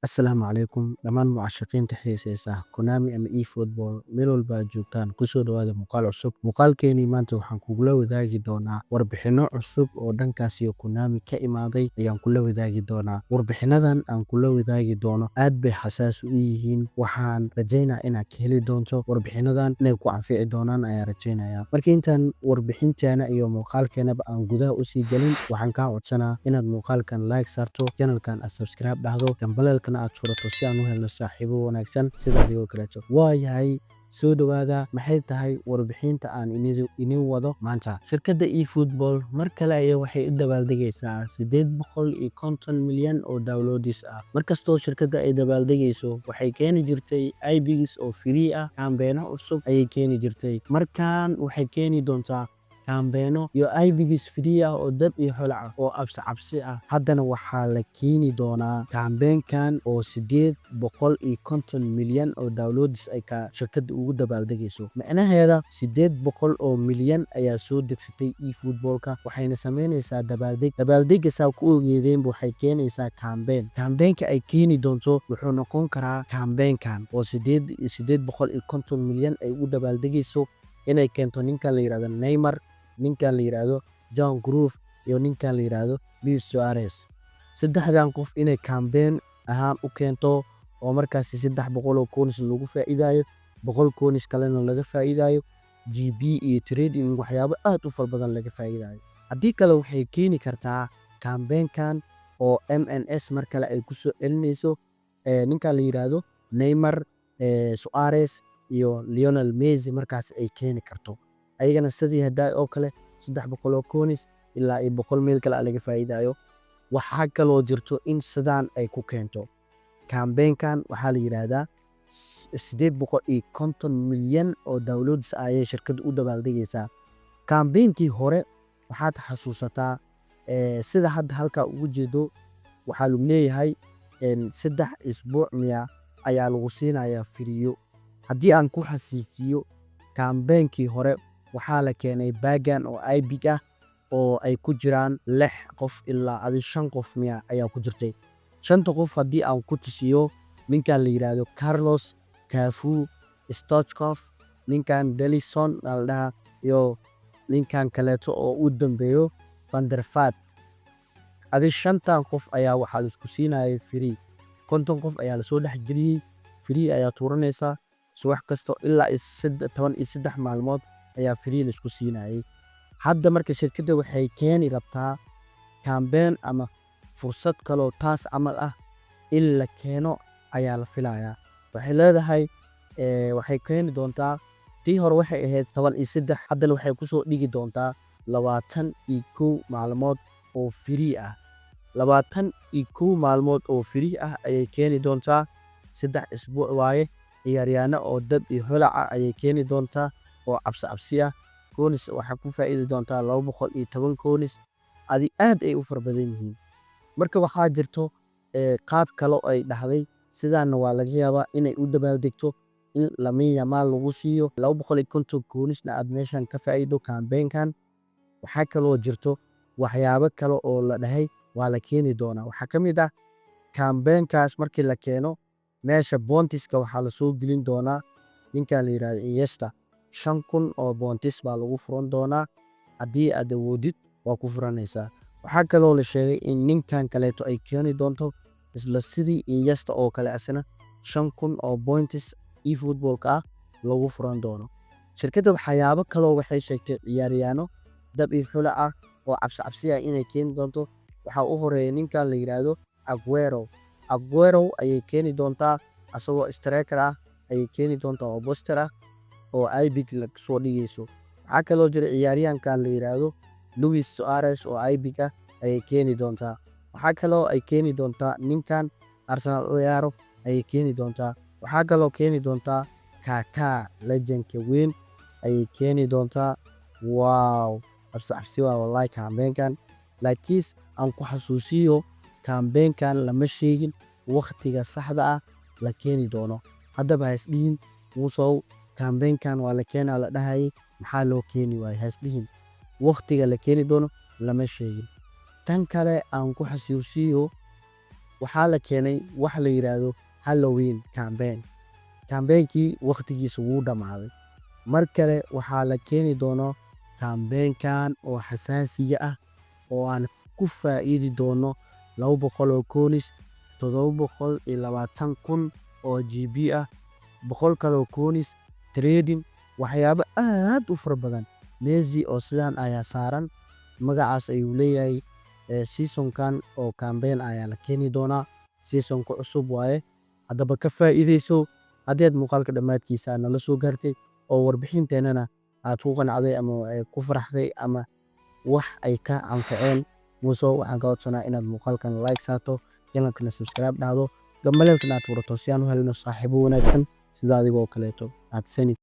Asalaamu calaykum dhammaan mucashaqiinta xiiseysa Konami ama eFootball, meel walba aad joogtaan, kusoo dhawaada muuqaal cusub. Muuqaalkeenii maanta waxaan kugula wadaagi doonaa warbixino cusub oo dhankaas iyo Konami ka imaaday ayaan kula wadaagi doonaa. Warbixinadan aan kula wadaagi doono aad bay xasaasi u yihiin. Waxaan rajaynaa inaad ka heli doonto warbixinadan, inay ku anfici doonaan ayaan rajaynayaa. Marka intaan warbixinteena iyo muuqaalkeenaba aan gudaha usii gelin, waxaan kaa codsanaa inaad muuqaalkan like saarto, channelkan aad subscribe dhahdo, gambaleelkana aad furato, si aan u helno saaxiibo wanaagsan sida adigoo kaleeto. Waayahay, soo dhawaada. Maxay tahay warbixinta aan inin wado maanta? Shirkadda eFootball mar kale ayaa waxay u dabaaldegaysaa 850 milyan oo downloads ah. Markastoo shirkadda ay dabaaldegayso, waxay keeni jirtay epics oo free ah, campaigno cusub ayay keeni jirtay. Markan waxay keeni doontaa campaigno iyo epics free ah oo dab iyo holac ah oo absi cabsi ah. Haddana waxaa la keeni doonaa campaignkan oo 850 milyan oo downloads ay ka shirkadda ugu dabaaldegayso. Micnaheeda, 800 oo milyan ayaa soo degsatay eFootballka, waxayna sameynaysaa dabaaldeg. Dabaaldega saa ku ogeedeenba, waxay keenaysaa campaign. Campaignka ay keeni doonto wuxuu noqon karaa campaignkan oo 850 milyan ay ugu dabaaldegayso, inay keento ninkan la yirahdo Neymar, ninkan la yiraahdo Johan Cruyff iyo ninkan la yiraahdo Luis Suarez. Saddexdan qof inay campaign ahaan u keento oo markaasi 300 oo coins lagu faa'iidayo, 100 coins kalena laga faa'iidayo, GP iyo trading, waxyaabo aad u fara badan laga faa'iidayo. Haddii kale, waxay keeni kartaa campaignkan oo MNS mar kale ay kusoo celinayso ninkan la yiraahdo Neymar, Suarez iyo Lionel Messi markaas ay keeni karto. Ayagana sidii hadaa oo kale 300 oo coins ilaa iyo 100 meel kale laga faa'iidayo. Waxaa kaloo jirto in sidaan ay ku keento campaignkan. Waxaa la yiraahdaa 850 milyan oo downloads ayay shirkadda u dabaaldegaysaa. Campaignkii hore waxaad xasuusataa, sida hadda halkaa ugu jeedo, waxaa lagu leeyahay 3 isbuuc miya ayaa lagu siinayaa free. Haddii aan ku xasuusiyo, campaignkii hore waxaa la keenay packgan oo epic ah oo ay ku jiraan lix qof ilaa adi shan qof miya ayaa ku jirtay. Shanta qof haddii aan ku tusiyo, ninkan la yiraahdo Carlos, Cafu, Stoichkov, ninkan Delison aa la dhahaa, iyo ninkan kaleeto oo u dambeeyo, Van der Vaart. Adi shantan qof ayaa waxaa la isku siinayay free. 50 qof ayaa lasoo dhexgeliyey, free ayaa tuuranaysaa subax kasto ilaa 13 maalmood ayaa free la isku siinayay. Hadda marka shirkadda waxay keeni rabtaa campaign ama fursad kaloo taas camal ah in la keeno ayaa la filayaa. Waxay leedahay, waxay keeni doontaa, tii hore waxay ahayd 13, haddana waxay kusoo dhigi doontaa 21 maalmood oo free ah. 21 maalmood oo free ah ayay keeni doontaa, 3 isbuuc waaye. Ciyaaryahanno oo dab iyo holac ah ayay keeni doontaa oo cabsi cabsi ah. Coins waxaa ku faa'iidi doontaa 210 coins. Adi aad ay u fara badan yihiin. Marka waxaa jirto qaab kale oo ay dhahday sidaana waa laga yaabaa inay u dabaaldegto, in Lamine Yamal lagu siiyo 250 coinsna aad meeshan ka faa'iido campaignkan. Waxaa kaloo jirto waxyaabo kale oo la dhahay waa la keeni doonaa. Waxaa ka mid ah, campaignkaas markii la keeno, meesha pointska waxaa lasoo gelin doonaa ninkan la yiraahdo Iniesta. 5000 oo points baa lagu furan doonaa. Haddii aad awoodid, waa ku furanaysaa. Waxaa kaloo la sheegay in ninkan kaleeto ay keeni doonto isla sidii Iniesta oo kale, asna 5000 oo points eFootballka ah lagu furan doono. Shirkadda waxyaabo kaloo waxay sheegtay, ciyaaryahanno dab iyo xula ah oo cabsi cabsi ah inay keeni doonto. Waxaa u horeeya ninkan la yiraahdo Aguero. Aguero ayay keeni doontaa, asagoo striker ah ayay keeni doontaa oo booster ah oo epic soo dhigayso. Waxaa kaloo jira ciyaaryahankan la yiraahdo Luis Suarez oo epic ah ayay keeni doontaa. Waxaa kaloo ay keeni doontaa ninkan Arsenal u ciyaaro ayay keeni doontaa. Waxaa kaloo keeni doontaa Kaka, legendka weyn ayay keeni doontaa. Wow, cabsi cabsi waa wallahi campaignkan. Laakiinse aan ku xasuusiyo, campaignkan lama sheegin waqtiga saxda ah la keeni doono. Haddaba ha isdhihin, "Muusow, campaignkan waa la keenaa la dhahayay, maxaa loo keeni waayey?" Ha isdhihin. Waqtiga la keeni doono lama sheegin. Tan kale aan ku xasuusiyo. Waxaa la keenay wax la yiraahdo Halloween campaign. Campaignkii waqtigiisa wuu dhammaaday. Mar kale waxaa la keeni doono campaignkan oo xasaasiga ah oo aan ku faa'iidi doono 200 oo coins, 720,000 oo GP ah, 100 kale oo coins, trading, waxyaabo aad u fara badan. Messi oo sidaan ayaa saaran, magacaas ayuu leeyahay. Seasonkan oo campaign ayaa la keeni doonaa, seasonka cusub waaye. Haddaba ka faa'iideyso. Haddii aad muuqaalka dhammaadkiisa aad nala soo gaartay oo warbixinteenana aad ku qanacday ama ku faraxday ama wax ay ka anfaceen, Muuse waxaan ka codsanaa inaad muuqaalkan like saarto, channelkana subscribe dhahdo, gambaleelkana aad furato si aan u helno saaxiibo wanaagsan sida adigoo kaleeto. Mahadsanid.